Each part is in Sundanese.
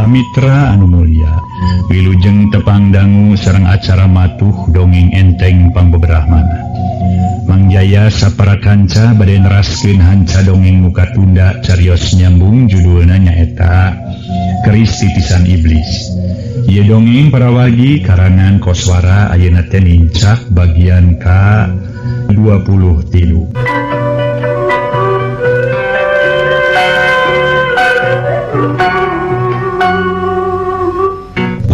Mitra anu mulia, wilujeng tepang dangu sareng acara matuh dongeng enteng pangbeberahmana. Mang Jaya sapara kanca bade neraskeun hanca dongeng muka tunda carios nyambung judulna nyaeta Keris Titisan Iblis. Ieu dongeng parawagi karangan Koswara ayeuna teh nincak bagian ka 23.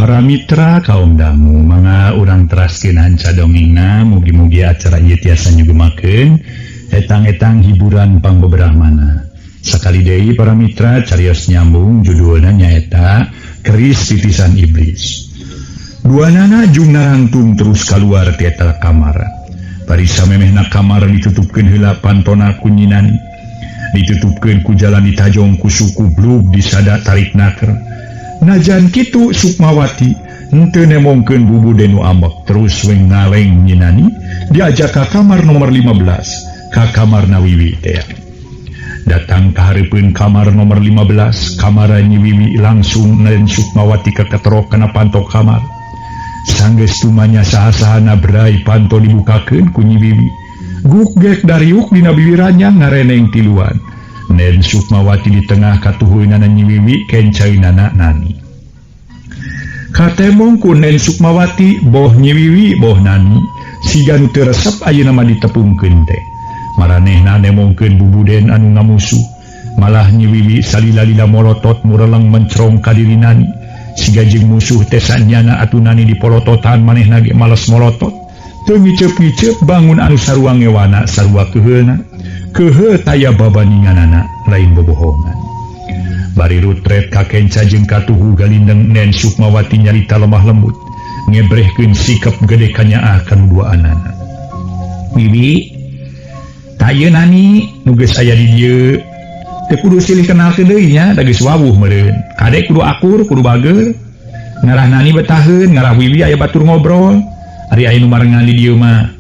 Para mitra kaum dangu mangga urang teraskeun hanca dongengna, mugi-mugi acara ieu tiasa nyugemakeun etang-etang hiburan pangbeberahmana. Sakali deui para mitra carios nyambung judulna nyaeta Keris Titisan Iblis. Duanana jung narangtung terus kaluar ti eta kamar. Bari samemehna kamar ditutupkeun heula pantona ku Nyi Nani. Ditutupkeun ku jalan ditajong ku suku blug disada tarik naker. Najan kitu Sukmawati henteu nemongkeun bubu denu ambek terus we ngaleng Nyi Nani diajak ka kamar nomor 15 ka kamarna Wiwi teh. Datang ka hareupeun kamar nomor 15, kamar Nyi Wiwi langsung nen Sukmawati kaketrok kana panto kamar. Sanggeus tumanya saha-sahana brai panto dibukakeun ku Nyi Wiwi. Guk gek dariuk dina biwirannya ngareneng tiluan. Nen Sukmawati di tengah katuhuynana Nyi Wiwi kencaynana Nani. Katemong ku Nen Sukmawati boh Nyi Wiwi boh Nani siga nu teu resep ayeuna mah ditepungkeun teh. Maranehna nemongkeun bubuden anu ngamusuh. Malah Nyi Wiwi salila-lila molotot mureleng mencrong ka diri Nani. Siga jeung musuh teh sanyana atuh Nani dipolototan manehna ge males molotot. Teu ngiceup-ngiceup bangun anu sarua ngewana sarua keuheulna. Keuheul taya babaninganana lain bobohongan. Bari rutret ka kenca jeung katuhu galindeng Nen Sukmawati nyarita lemah lembut ngebrehkeun sikap gede kanyaah kanu duaanana. Wiwi tah ieu Nani nu geus aya di dieu teu kudu silih kenalkeun deui nya da geus wawuh meureun. Kade kudu akur kudu bager. Ngarah Nani betaheun ngarah Wiwi aya batur ngobrol. Ari aya nu marengan di dieu mah.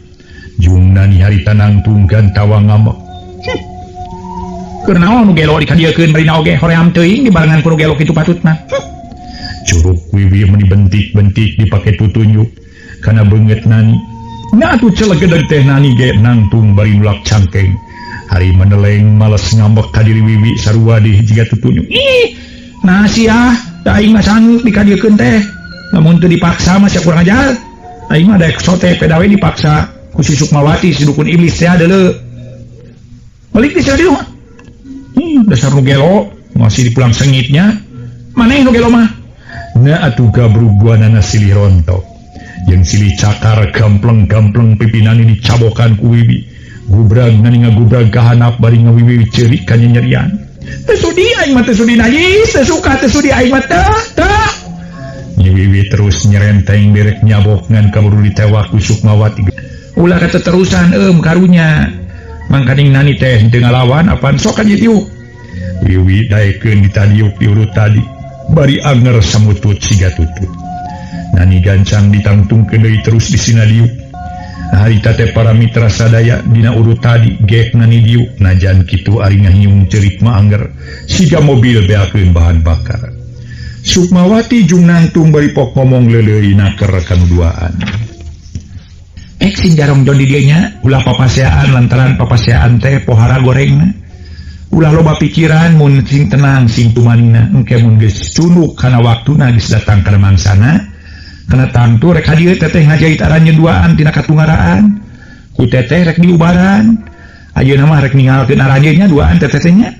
Jung Nani harita nangtung gantawa ngambek. Keur naon nu gelo dikadiekeun barina oge hoream teuing dibarengan ku nu gelo kitu patutna. Curug Wiwi meni bentik-bentik dipake tutunjuk kana beungeut Nani. Nya atuh celegedeg teh Nani ge nangtung bari nulak cangkeng. Hari meneleng males ngambek ka diri Wiwi sarua di jiga tutunjuk. Ih, nah sia, da aing mah sanggup dikadiekeun teh. Lamun teu dipaksa mah sia kurang ajar. Aing mah daek sote pedawe dipaksa ku si Sukmawati si dukun iblis teh deuleu. Balik di sia dieu. Dasar nu gelo, masih dipulang sengitnya. Maneh nu gelo mah? Nya atuh gabrug duanana silih rontok. Jeung silih cakar gampleng-gampleng pipinani dicabokan ku Wiwi. Gubrag nani ngagubrag ka handap bari ngawiwi ceurik ka nyerian. Teu sudi aing mah teu sudi najis, teu suka teu sudi aing mah teu, teu. Nyi Wiwi terus nyerenteng derek nyabok ngan kaburu ditewak ku Sukmawati. Ulah kateterusan karunya. Mangkaning Nani teh teu ngalawan apan sok ka diuk. Wiwi daekeun ditadiuk diurut tadi bari anger samutut siga tutut. Nani gancang ditangtungkeun deui terus disina diuk. Harita teh para mitra sadaya dina urut tadi gek Nani diuk najan kitu ari ngahiung ceurik mah anger siga mobil beakeun bahan bakar. Sukmawati jung nangtung bari pok ngomong leuleui naker kanu duaan. Ek sing jarong jon di dieu nya ulah papaseaan lantaran papaseaan teh pohara gorengna. Ulah loba pikiran mun sing tenang sing tumanina engke mun geus cunduk kana waktuna geus datang kana mangsana kana tangtu rek ka dieu teteh ngajait aranjeun duaan tina katungaraan ku teteh rek diubaran ayeuna mah rek ningalkeun aranjeunnya duaan teteh teh nya.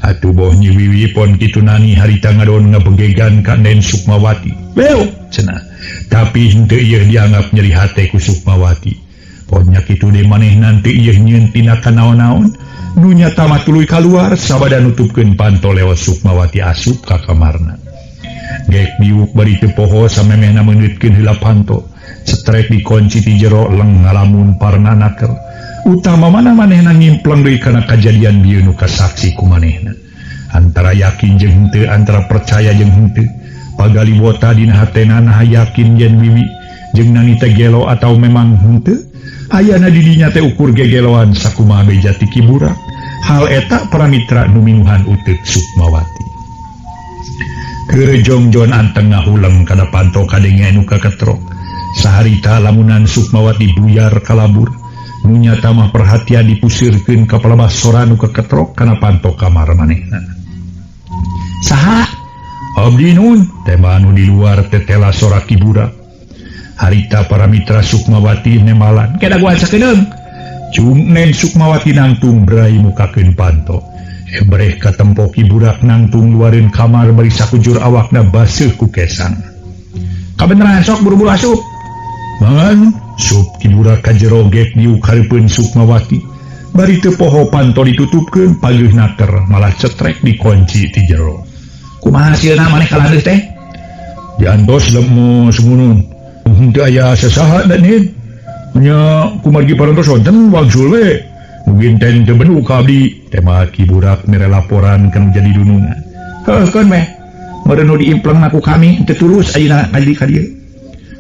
Atuh boh Nyi Wiwi pon kitu Nani harita ngadon ngabegegan ka Nen Sukmawati. Beuh cenah. Tapi henteu ieu dianggap nyeri hate ku Sukmawati. Pon nya kitu deui manehna teu ieu nyieun tindakan naon-naon. Nu nyata mah tuluy kaluar sabada nutupkeun panto lewat Sukmawati asup ka kamarna. Gek diuk bari teu poho samemehna meungeutkeun heula panto. Cetrek dikunci ti jero leng ngalamun parna naker. Utama mana manehna ngimpleng deui kana kajadian bieu nu kasaksi ku manehna. Antara yakin jeung henteu, antara percaya jeung henteu. Pagaliwota dina hatena nah yakin yen Wiwi jeung Nani teh gelo atau memang henteu. Ayana di dinya teh ukur gegeloan sakumaha beja ti kiburak. Hal eta para mitra nu minuhan uteuk Sukmawati. Keur jongjon anteng ngahuleng kana panto kadenge anu kaketrok. Saharita lamunan Sukmawati buyar kalabur. Nu nyata mah perhatian dipusirkeun ka palebah sora nu kaketrok kana panto kamar manehna. Saha? Abdi nun, tema anu di luar tetela sora Ki Burak. Harita para mitra Sukmawati nemalan. Keda gua sakedeung. Cung Nen Sukmawati nangtung brai mukakeun panto. Ebreh katempo Ki Burak nangtung luareun kamar bari sakujur awakna baseuh ku kesang. Kabeneran sok buru-buru asup. Mangan sup Ki Burak ka jero gek diuk hareupeun Sukmawati. Bari teu poho panto ditutupkeun pageuh naker malah cetrek dikunci ti jero. Kumaha hasilna maneh kalandeuh teh? Diantos lemu semunun. Henteu aya sasaha da nin. Nya kumargi parantos wonten wangsul we. Mungkin ten teu benuh ka abdi. Tema Ki Burak mere laporan kana jadi dunungan. Heuh keun meh. Meureun nu diimplengna ku kami teu tulus ayeuna kali ka dieu.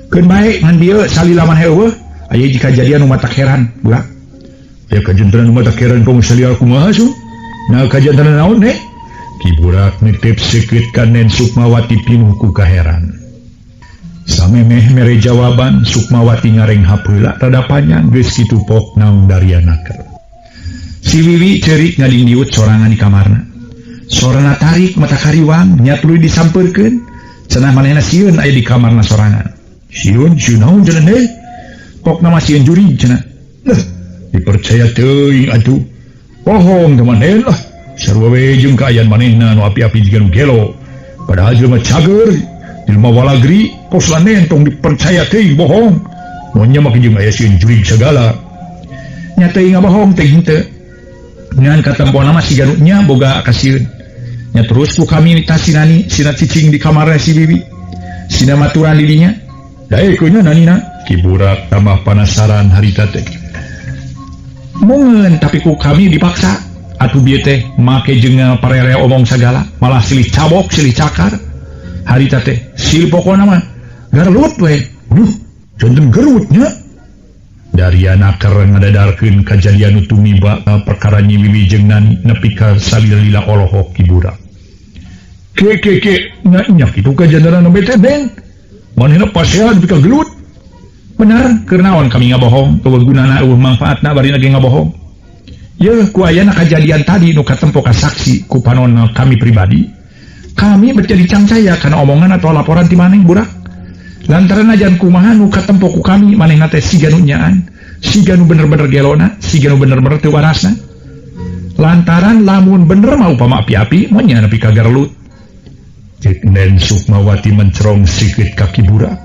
Keun bae ngan dieu salila maneh eueuh. Aya jika kajadian nu matak heran, Burak. Aya kajantenan nu matak heran komo salila kumaha su? Nah kajantenan naon ne? Ki Burak nitip seukeut ka Nen Sukmawati pinuh ku kaheran. Samemeh mere jawaban Sukmawati ngarenghap heula rada panjang geus kitu pok naung darianaker. Si Wiwi ceurik ngadingdiut sorangan di kamarna. Sorana tarik mata kariwang nya tuluy disampeurkeun. Cenah manehna sieun aya di kamarna sorangan. Sieun sieun naon cenah teh? Pokna mah sieun jurig cenah. Lah, dipercaya teuing atuh. Bohong teh maneh lah. Sarua we jeung kaayaan manehna nu api-api jiga nu gelo. Padahal jelema cager, jelema walagri, kos lanen tong dipercaya teuing bohong. Mun nya mah jeung aya sieun jurig sagala. Nya teuing ngabohong teh henteu. Ngan katempona mah siga nu nya boga kasieun. Nya terus ku kami nita sinani, sina cicing di kamarna si Bibi. Sina maturan di dinya. Daekeun nya nanina. Ki Burak tambah panasaran harita teh. Mungeun tapi ku kami dipaksa. Atuh bieu teh make jeung parere omong sagala, malah silih cabok, silih cakar. Harita teh silih pokona mah garlut we. Duh, janten gerutnya. Dariana keur ngadadarkeun kajadian nu tumiba perkara Nyi Wiwi jeung Nani nepi ka salila-lila olohok Ki Burak. Ke ke ke nya nya kitu kajantenan nu bete Neng. Manehna pasean nepi ka gelut. Bener, keur naon kami ngabohong, eueuh gunana eueuh mangfaatna bari lagi ngabohong. Yeuh ku ayana kajadian tadi nu katempo ka saksi ku panon kami pribadi. Kami menjadi cangcaya kana omongan atau laporan ti maneh Burak. Lantaran ajan kumaha nu katempo ku kami manehna teh siga nu nyaan, siga nu bener-bener gelona, siga nu bener-bener teu warasna. Lantaran lamun bener mah upama api-api moal nya nepi ka garlut. Cek Nen Sukmawati mencerong sikeut ka Ki Burak.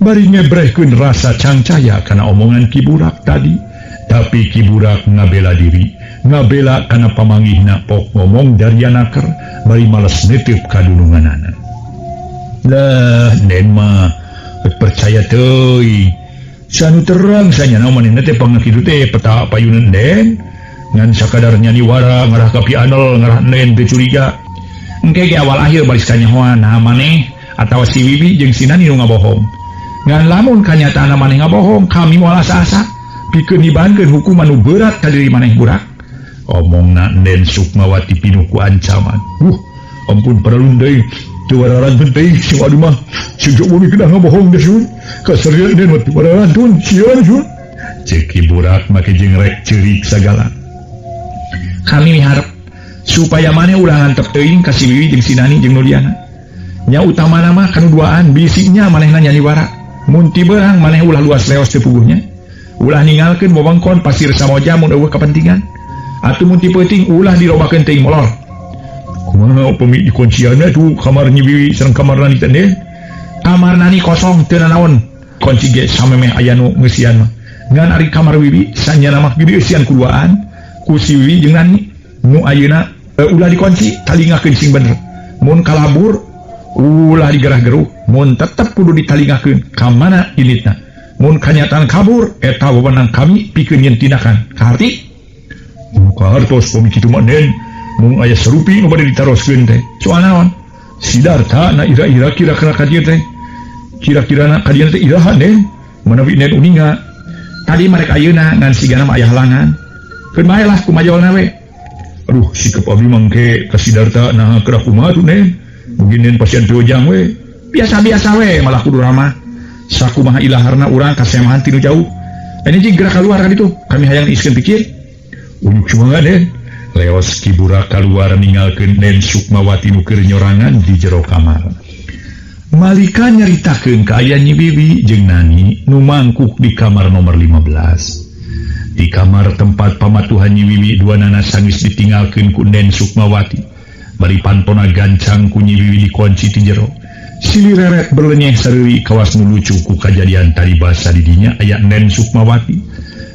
Bari ngebrehkeun rasa cangcaya kana omongan Ki Burak tadi. Tapi Ki Burak ngabela diri, ngabela kana pamanggihna pok ngomong darianaker bari males nitip kadununganana. Lah Nen mah percaya teuing. Sanu terang sanyana manehna teh pangakitu teh peta payunan Nen. Ngan sakadar nyaniwara ngarah ka pianel ngarah Nen teh curiga. Engke ge awal akhir baris kanyahoan nah maneh atawa si Wiwi jeung si Nani nu ngabohong. Ngan lamun kanyataanna maneh ngabohong kami moal asa-asa pikeun nibankeun hukuman nu berat ka diri maneh Burak. Omongna Nen Sukmawati pinuh ku ancaman. Ampun paralun deui. Teu wararantun teuing sing aduh mah. Sing sok bumi kedah ngabohong deh sun. Kasarian Nen mah teu wararantun sieun sun. Ceuk Ki Burak make jeung rek ceurik sagala. Kami miharep supaya maneh ulah ngantep teuing ka si Wiwi jeung si Nani jeung Nuliana. Nya utamana mah kanu duaan bisinya manehna nyaniwara. Mun ti beurang maneh ulah luas leos teu puguhnya. Ulah ninggalkeun wewengkon pasir Samoja mun eueuh kepentingan. Atuh mun ti peuting ulah dilobakeun teuing molor. Kumaha upami dikuncianna tuh kamar Nyi Wiwi sareng kamar Nani teh? Kamar Nani kosong teu nanaon. Kunci ge samemeh aya nu ngeusian mah. Ngan ari kamar Wiwi sanyana mah dieusian ku duaan ku si Wiwi jeung Nani. Nu ayeuna ulah dikunci talingakeun sing bener. Mun kalabur ulah digerah-geruh, mun tetep kudu ditalingakeun ka mana inditna. Mun kanyataan kabur eta wewenang kami pikeun nyeun tindakan. Kaharti? Kahartos pami kitu mah Nen. Mung aya sarupi nu bade ditaroskeun teh. Soal naon? Sidarta na ira-ira kira-kira ka dieu teh. Kira-kira na ka dieu teh iraha Nen? Manawi Nen uninga. Tadi marek ayeuna ngan sigana mah aya halangan. Keun bae lah kumajolna we. Aduh, sikap abdi mangke ka Sidarta naha kedah kumaha tuh Nen? Mungkin pasien piojang we biasa-biasa we malah kudu ramah. Sakumaha ilaharna urang kasemahan tinu jauh. Ini jing gerak keluar kan itu. Kami hayang diiskeun pikir. Uncu mangga Den. Leos Ki Burak keluar ninggalkeun Den Sukmawati nu keur nyorangan di jero kamar. Malika nyaritakeun ka aya Nyi Wiwi jeung Nani nu mangkuk di kamar nomor 15. Di kamar tempat pamatuhan Nyi Wiwi dua nana sanggeus ditinggalkeun ku Den Sukmawati. Bari pantona gancang ku Nyi Wiwi dikunci ti jero. Silih reret berlenyeh sariri kawas nu lucu ku kajadian tadi basa di dinya aya Den Sukmawati.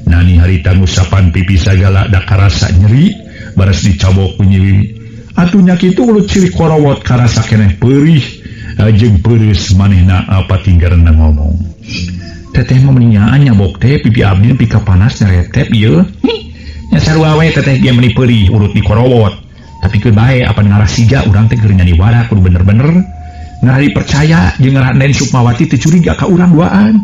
Nani harita ngusapan pipi sagala da karasa nyeri baras dicabok ku Nyi Wiwi. Atuh nya kitu ulut ciri korowot karasa keneh peurih. Jeung peureus manehna apa tinggarna ngomong. Teteh mah meninyaan nyabok teh pipi abdi nepi ka panas nyaretep ieu. Nya sarua we teteh ge meuni peurih urut di korowot. Tapi keun bae apan ngarah siga urang teh keur nyaniwara kudu bener-bener ngarah dipercaya jeung ngarah Den Sukmawati teu curiga ka urang duaan.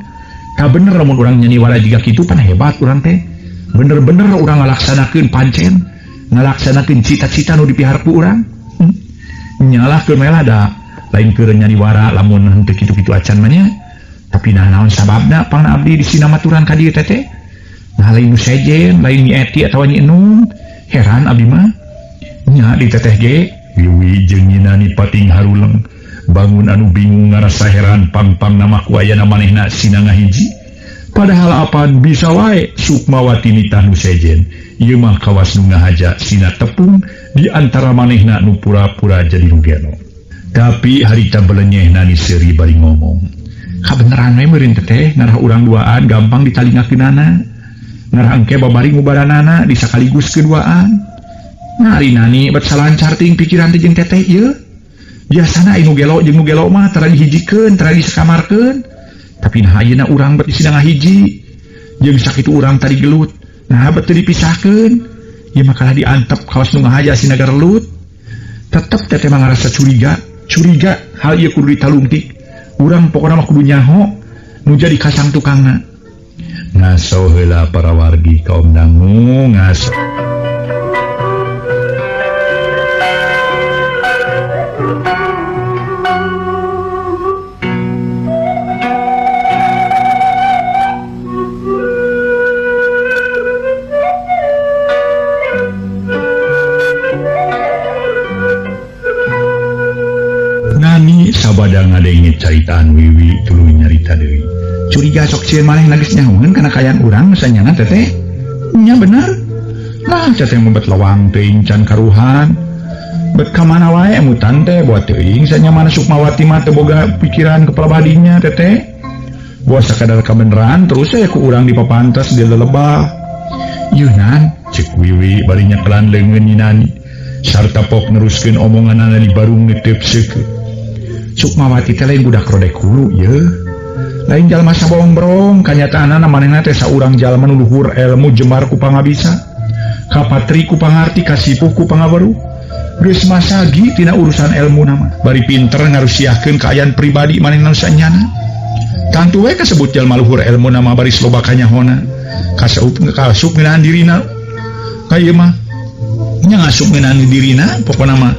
Ka bener lamun urang nyaniwara jiga kitu pan hebat urang teh. Bener-bener urang ngalaksanakeun pancen, ngalaksanakeun cita-cita nu dipiharep ku urang. Nyalahkeun we lah da lain keur nyaniwara lamun henteu kitu-kitu acan mah nya. Tapi nah naon sababna pangna abdi disinamaturan ka dieu teteh? Nah lain nu sejen, lain Nyi Eti atawa Nyi Enung. Heran abdi mah. Nya di teteh ge Wiwi jeung Nyi Nani pating haruleng. Bangun anu bingung ngarasa heran pang-pang nama ku ayana manehna sina ngahiji. Padahal apan bisa wae Sukmawati nitah nu sejen. Ieu mah kawas nu ngahaja sina tepung di antara manehna nu pura-pura jadi nu gelo. Tapi harita belenyeh Nani seuri bari ngomong. Kabeneran we meureun teteh ngarah urang duaan gampang ditalingakeunana. Ngarah engke babari ngubaranana disakaligus keduaan. Nah ari Nani bet salancar teuing pikiran teh jeung teteh ieu. Biasana anu gelo jeung nu gelo mah tara dihijikeun, tara disakamarkeun. Tapi nah ayeuna urang bet disina ngahiji. Jeung sakitu urang tadi gelut. Nah bet teu dipisahkeun. Ieu mah kalah diantep kawas nu ngahaja sina garelut. Tetep teteh mah ngarasa curiga. Curiga hal ieu kudu ditalungtik. Urang pokona mah kudu nyaho nu jadi kasang tukangna. Ngaso heula para wargi kaum dangu ngaso. Sabada ngadenge caritaan Wiwi tuluy nyarita deui. Curiga sok sieun manehna geus nyahoeun kana kaayaan urang sanyana teteh. Nya bener. Nah teteh mah bet lawang teuing can karuhan. Bet ka mana wae emutan teh buat teuing sanyamana Sukmawati mah teu boga pikiran kepala badinya teteh. Buat sakadar kabeneran terus we ku urang dipapantas di lelebah. Ieu nan cek Wiwi bari nyekelan leungeun Nyi Nani. Sarta pok neruskeun omonganana di barung netep seukeut. Sukmawati teh lain budak rodek hulu ye. Lain jalma sabohong-borong kanyataanana manehna teh saurang jalma nu luhur ilmu jembar ku pangabisa. Kapatri ku pangarti kasipuh ku pangaweruh. Geus masagi tina urusan ilmu nama. Bari pinter ngarusiahkeun kaayaan pribadi manehna nu sanyana. Tangtu we kasebut jalma luhur ilmu nama bari loba kanyahona. Kaseup kasup ngeunaan dirina. Ka ieu mah nya ngasup ngeunaan dirina pokona mah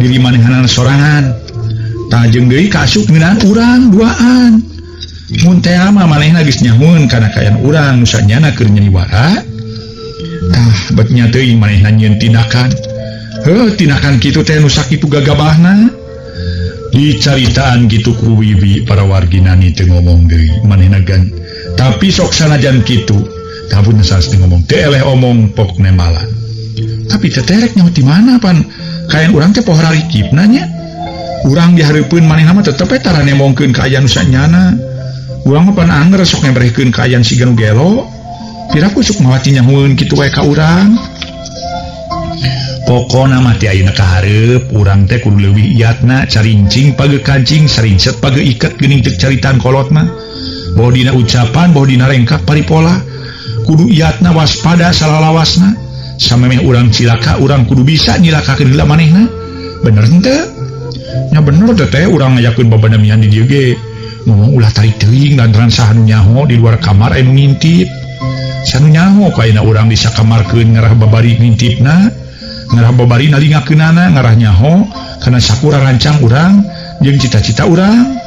diri manehna sorangan. Tajeng deui kaasup ngeunaan urang duaan. Mun teh mah manehna geus nyahoeun kana kaayaan urang nu sanyana keur nyaniwara. Tah bet nya teuing manehna nyieun tindakan. Heuh tindakan kitu teh nu sakitu gagabahna. Dicaritaan kitu ku Wiwi para wargi Nani teu ngomong deui manehna gan. Tapi sok sanajan kitu, tabun sanes teu ngomong teu eleh omong pok nembalan. Tapi teteh rek nyaho ti mana pan kaayaan urang teh pohara rikipna nya. Urang dihareupeun manehna mah tetep we tara nemongkeun kaayaan nu sanyana. Urang mah pan anger sok ngebrehkeun kaayaan siga nu gelo. Piraku Sukmawati nyahoeun kitu wae ka urang. Pokona mah ti ayeuna ka hareup urang teh kudu leuwih iatna carincing page kancing sarincet page iket geuning teu caritaan kolot mah. Boh dina ucapan boh dina rengkak paripola. Kudu iatna waspada salalawasna. Samemeh urang cilaka urang kudu bisa nyilakakeun heula manehna. Bener henteu? Nya bener teteh urang ngayakeun babadamian di dieu ge. Ngomong ulah tarik teuing lantaran saha nu nyaho di luar kamar anu ngintip. Sanu nyaho kaina urang disakamarkeun ngarah babari ngintipna, ngarah babari nalingakeunana, ngarah nyaho Karena sakura rancang urang jeung cita-cita urang.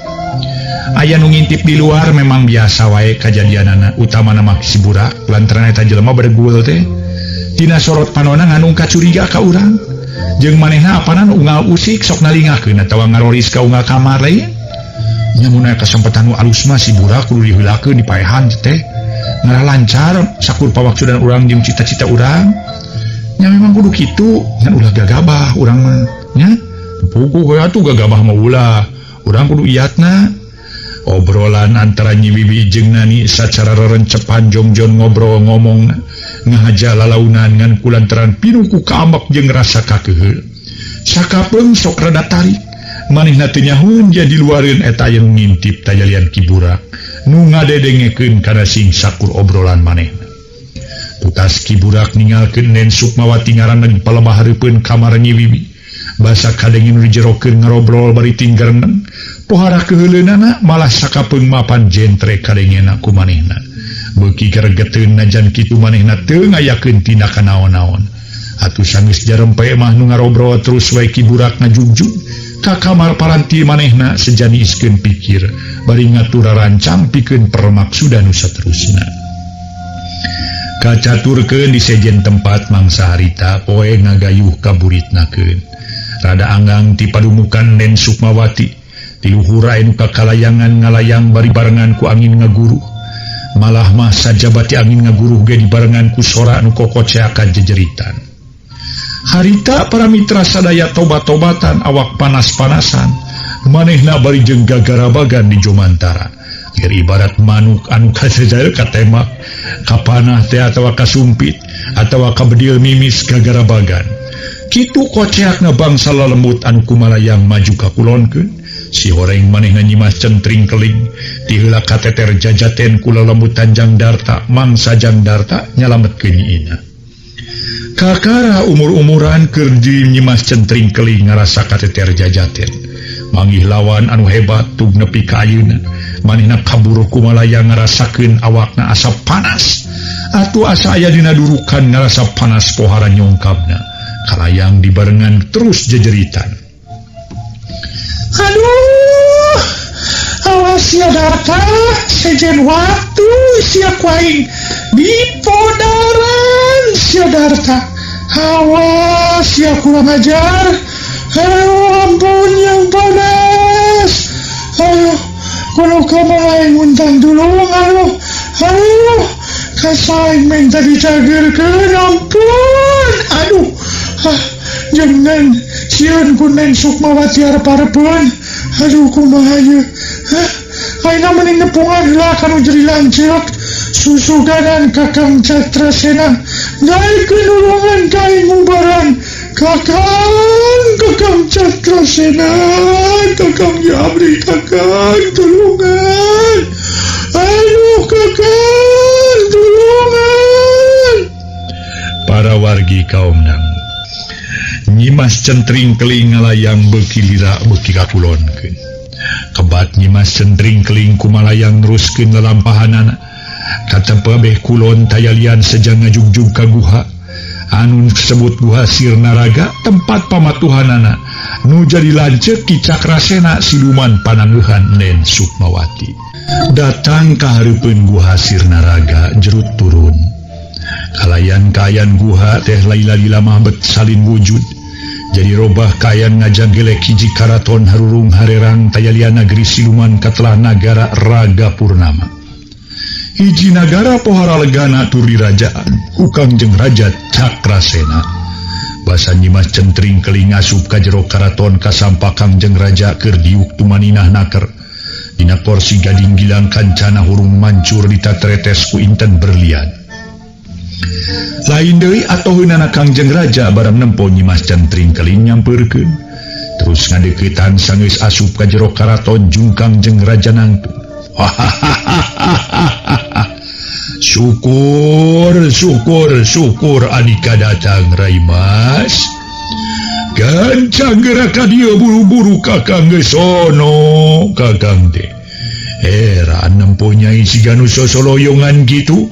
Aya nu ngintip di luar memang biasa wae kajadianana, utamana mah si burak lantaran eta jelema bergul teh. Tina sorot panona nganung kacuriga ka urang. Jeung manehna apanan unggal usik sok nalingakeun atawa ngaroris ka unggal kamar lain. Nya mun aya kasempatan nu alus mah si burak kudu diheulakeun dipaehan teh. Ngarah lancar sakur pawaksudan urang jeung cita-cita urang. Nya memang kudu kitu, ngan ulah gagabah urang mah nya. Puguh we atuh gagabah mah ulah. Urang kudu iatna. Obrolan antara Nyi Wiwi jeung Nani sacara rerencepan jongjon ngobrol ngomong ngahaja lalaunan ngan kulantaran pinuh ku kaambek jeung rasa kakeheul. Sakapeung sok rada tarik. Manehna teu nyahueun jadi luareun eta aya nu ngintip tajalian Ki Burak nu ngadedengekeun kana sing sakur obrolan manehna. Tutas Ki Burak ningalkeun Nen Sukmawati ngaraneg palebah hareupeun kamar Nyi Wiwi. Basa kadenge nu dijerokeun ngarobrol bari tinggereneng. Pohara keuheuleunana malah sakapeung mapan jentre kadengena ku manehna. Beuki geregeteun najan kitu manehna teu ngayakeun tindakan naon-naon. Atuh sanggeus jarempe mah nu ngarobrol terus wae Ki Burak ngajugjug ka kamar paranti manehna sejani iskeun pikir bari ngatur rancang pikeun permaksudan nu saterusna. Kacaturkeun di sejen tempat mangsa harita poe ngagayuh ka buritnakeun. Rada anggang ti padumukan Nen Sukmawati. Ti luhur aya nu kakalayangan ngalayang bari barengan ku angin ngaguruh. Malah mah sajabati angin ngaguruh ge dibarengan ku sora nu kokoceakan jejeritan. Harita para mitra sadaya tobat-tobatan awak panas-panasan. Manehna bari jeung gagarabagan di jomantara. Ger ibarat manuk anu kasejail katemak, kapanah teh atawa kasumpit, atawa kabedil mimis gagarabagan. Kitu koceakna bangsa lalembut anu kumalayang maju ka kulonkeun. Si horeng manehna nyimas centring keling, ti heula kateter jajaten ku lalembut Tanjang Darta, mangsa Jang Darta nyalametkeun Nyi Ina. Kakara umur-umuran keur nyimas centring keling ngarasa kateter jajaten. Manggih lawan anu hebat tug nepi ka ayeuna. Manehna kaburu kumalayang ngarasakeun awakna asa panas. Atuh asa aya dina durukan ngarasa panas pohara nyongkabna. Kalayang dibarengan terus jejeritan. Aduh, awas sia Darta, sejen waktu sia kuaing di podaran sia Darta. Awas sia kurang ajar. Aduh, ampun yang panas. Aduh, kulo kamu aing untang tulung. Aduh, aduh, kasaing minta dicagerkeun, ampun. Aduh, ah, jangan sieun ku Neng Sukmawati arep-arepeun. Aduh, kumaha ieu? Hah? Ayeuna mending nepungan heula kanu jadi lanceuk. Susuganan Kakang Catrasena naikeun nulungan ka aing ngubaran. Kakang, Kakang Catrasena, Kakang Jabri, Kakang tulungan. Aduh, Kakang tulungan. Para wargi kaum nang Nyimas centring keling ngalayang beuki lira beuki kakulonkeun. Kebat Nyimas centring keling kumalayang neruskeun lalampahanana. Katempe beh kulon tayalian sejang ngajugjug ka guha. Anu disebut Guha Sirnaraga tempat pamatuhanana. Nu jadi lanceuk Ki Cakrasena siluman panangeuhan Nen Sukmawati. Datang ka hareupeun Guha Sirnaraga jerut turun. Kalayan kayan guha teh laila-lila mah bet salin wujud. Jadi robah kayan ngajanggelek hiji karaton harurung harerang tayalian negeri siluman katelah nagara Raga Purnama. Hiji nagara pohara legana tur dirajaan ku Kangjeng Raja Cakrasena. Basa Nyimas centring keling asup ka jero karaton kasampa Kangjeng Raja keur diuk tumaninah naker. Dina korsi gading gilang kancana hurung mancur ditatretes ku inten berlian. Lain deui atoheunana Kangjeng Raja barang nempo Nyimas centring keling nyampeurkeun. Terus ngadeuketan sanggeus asup ka jero karaton jung Kangjeng Raja nangtung. Syukur, syukur, syukur adika datang Rai Mas. Gancang gerak ka dieu buru-buru kakang geus sono kakang teh. Heran nempo nyai siga nu sosoloyongan kitu.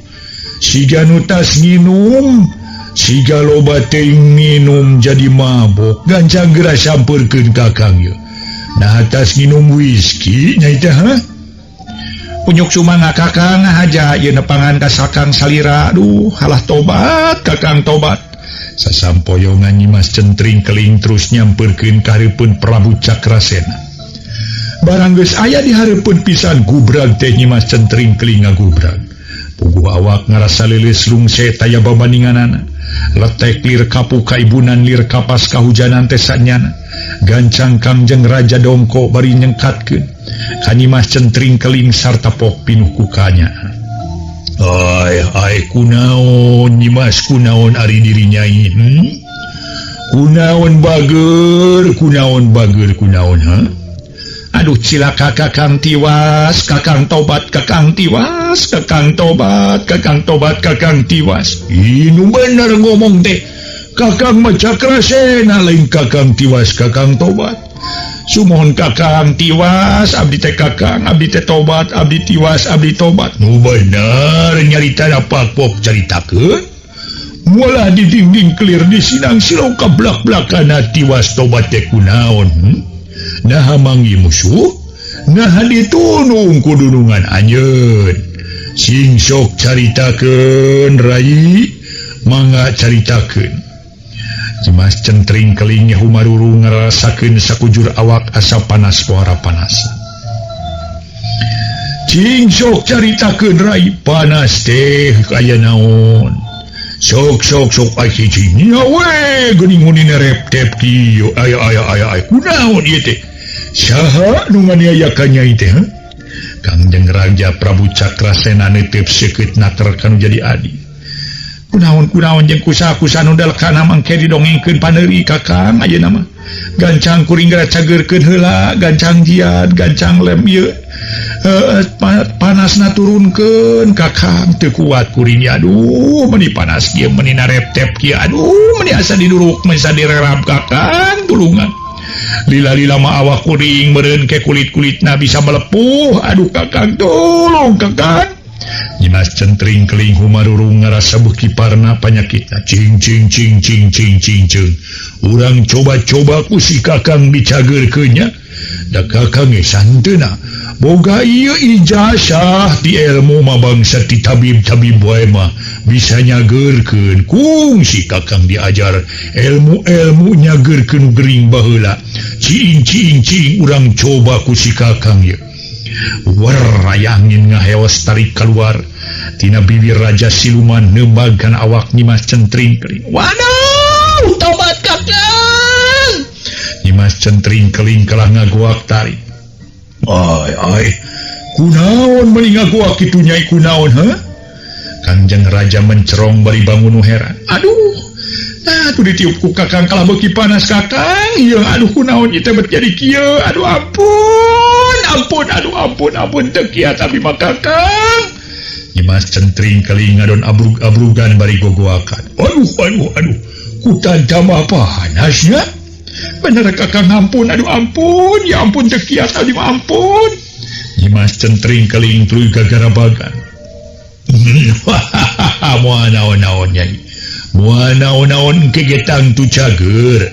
Siga nu tas nginum. Siga loba teuing nginum jadi mabok gancang geura sampeurkeun kakang ye. Nah atas nginum whisky nyai teh ha? Punyuk sumangga kakang haja ieu nepangan ka sakang salira. Aduh halah tobat kakang tobat. Sasampoyongan Nyimas Centring Keling terus nyampeurkeun ka hareupeun Prabu Cakrasena. Barang geus aya di hareupeun pisan gubrag teh Nyimas Centring Keling ngagubrag. Puguh awak ngarasa leuleus rungse taya babandinganana. Letek lir kapu kaibunan lir kapas kahujanan teh sanyana. Gancang Kangjeng Raja Dongko bari nyengkatkeun ka Nyimas Centring Keling sarta pok pinuh kukanya. Ai ai kunaon Nyimas kunaon ari diri nyai Kunaon bager kunaon bager kunaon ha? Aduh cilaka kakang tiwas, kakang tobat, kakang tiwas, kakang tobat, kakang tobat, kakang tiwas. Inu bener ngomong teh. Kakang mah Cakrasena lain kakang tiwas, kakang tobat. Sumohon kakang tiwas, abdi teh kakang, abdi teh tobat, abdi tiwas, abdi tobat. Nu bener nyarita pak pok caritakeun. Molah di dinding kelir di sinang silau kablak-blakana tiwas tobat teh kunaon. Nah mangi musuh, nah ditunung kudunungan anjeun. Sing sok caritakeun rai, mangga caritakeun. Nyimas Centring Keling humaruru ngarasakeun sakujur awak asa panas pohara panas. Cing sok caritakeun rai, panas teh aya naon. Sok sok sok ai cicing nya we geuning hunina reptep kieu aya aya aya aya kunaon ieu teh. Saha nu nganiaya ka nyai teh? Kangjeng Raja Prabu Cakrasena neuteup seukeut naker kanu jadi adi. Kunaon kunaon jeung kusaha-kusaha nu dalekana mangke didongengkeun paneuri kakang ayeuna mah. Gancang kuring geura cageurkeun heula, gancang jiad, gancang lem ieu. Panasna turunkeun kakang teu kuat kuring aduh meuni panas kieu meuni nareptep kieu aduh meuni asa diduruk meuni asa direrab kakang tulungan. Lila-lila mah awak kuring meureun ke kulit-kulitna bisa melepuh aduh kakang tolong kakang. Nyimas Centring Keling humaruru ngarasa beuki parna panyakitna cing cing cing cing cing cing cing. Urang coba-coba ku si kakang dicageurkeun nya. Da kakang ge santeuna boga ieu ijazah ti ilmu mah bangsa ti tabib-tabib wae mah bisa nyageurkeun. Kung si kakang diajar ilmu-ilmu nyageurkeun gering baheula. Cing cing cing urang coba ku si kakang ieu. War angin ngaheos tarik keluar tina bibir raja siluman nembagan awak Nyimas Centring Keling. Waduh tobat kakang. Nyimas Centring Keling kalah ngagoak tarik. Ai ai kunaon meuni ngagoak kitu nyai kunaon ha? Kangjeng Raja mencerong bari bangun nu heran. Aduh nah tuh ditiup ku kakang kalah beuki panas kakang. Ieu aduh kunaon ieu teh bet jadi kieu. Aduh ampun ampun aduh ampun ampun teu kiat abi mah kakang. Nyimas Centring Keling ngadon abrug-abrugan bari gogoakan. Aduh aduh aduh kutan tambah panasnya. Bener kakang ampun aduh ampun ya ampun teu kiat abi mah ampun. Nyimas Centring Keling tuluy gagarabagan. Moal naon-naon nyai. Moal naon-naon kegetang tu cager.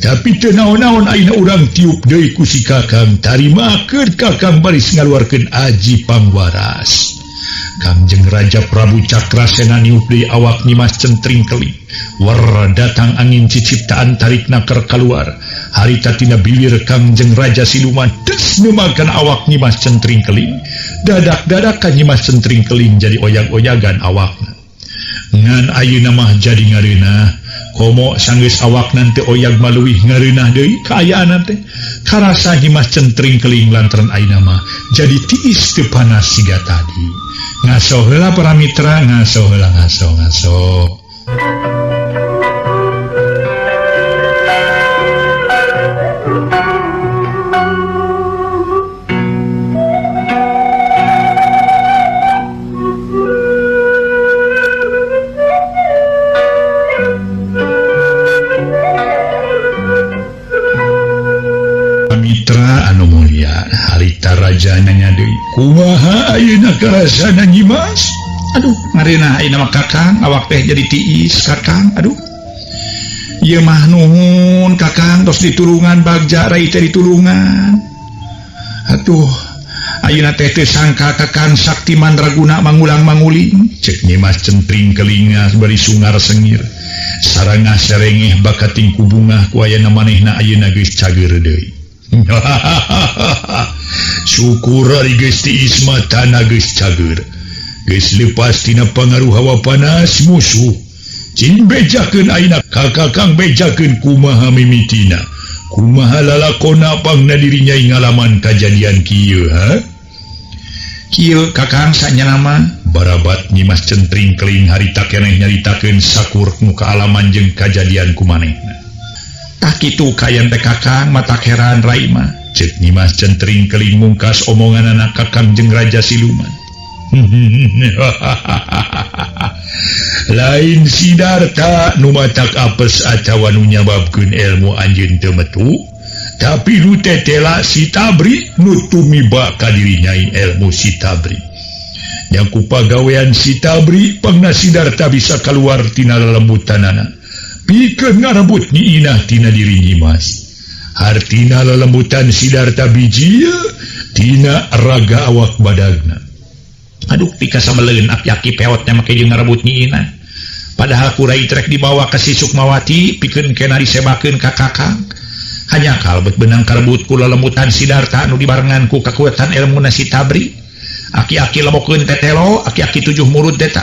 Tapi teu naon-naon ayeuna urang tiup deui ku si kakang tarimakeun kakang baris ngaluarkeun aji pangwaras. Kangjeng Raja Prabu Cakrasena niup deui awak Nyimas Centring Keling. War datang angin ciciptaan tarik naker keluar. Harita tina bibir Kangjeng Raja siluman des nemakan awak Nyimas Centring Keling. Dadak-dadakan Nyimas Centring Keling jadi oyag-oyagan awakna. Ngan ayeuna mah jadi ngareunah. Komo sanggeus awakna teu oyag maluwih ngareunah deui kaayaan teh. Karasa Nyimas Centring Keling lantaran ayeuna mah jadi tiis teu panas siga tadi. Ngaso heula para mitra, ngaso heula ngaso ngaso. Mitra anu mulia, harita raja nanya deui, kumaha ayeuna karasana Nyimas? Aduh ngareunah ayeuna mah Kakang awak teh jadi tiis Kakang. Aduh ieu mah nuhun Kakang tos ditulungan bagja rai teh ditulungan. Atuh ayeuna teh teu sangka Kakang Sakti Mandraguna mangulang manguling. Cek Nyimas Centring kelinga bari sungar sengir. Sarangah serengeh bakating ku bungah ku ayana manehna ayeuna geus cager deui. Syukur ari geus tiis matana geus cager. Geus lepas tina pangaruh hawa panas musuh. Cing bejakeun ayeuna ka Kakang bejakeun kumaha mimitina. Kumaha lalakona pangna diri nyai ngalaman kajadian kieu ha? Kieu Kakang sanyana mah barabat Nyimas Centring keling harita keneh nyaritakeun sakur nu kaalaman jeung kajadian ku manehna. Tah kitu kayan teh Kakang matak heran rai mah. Cek Nyimas Centring keling mungkas omonganana Kakang jeung Raja Siluman. Lain Sidarta nu matak apes atawa nu nyababkeun ilmu anjeun teu metu, tapi nu tetela si Tabri nu tumiba ka diri nyai ilmu si Tabri. Nya ku pagawean si Tabri pangna Sidarta bisa kaluar tina lelembutanana. Pikeun ngarebut Nyi Inah tina diri Nyimas. Hartina lelembutan Sidarta biji tina raga awak badagna. Aduh pika sameleun aki-aki peotnya make jeung ngarebut Nyi Inah. Padahal kurai trek dibawa ka si Sukmawati pikeun kena disebakeun ka Kakang. Hanya kalbet benang karebut ku lelembutan Sidarta nu dibarengan ku kakuatan ilmuna si Tabri. Aki-aki lebokeun tetelo, aki-aki tujuh murud teta.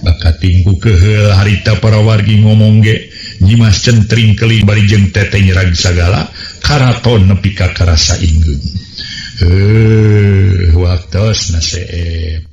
Bakating ku keheul harita para wargi ngomong ge Nyimas Centring keling bari jeung tete nyerag sagala karaton nepi ka karasa inggeung. Waktosna seep.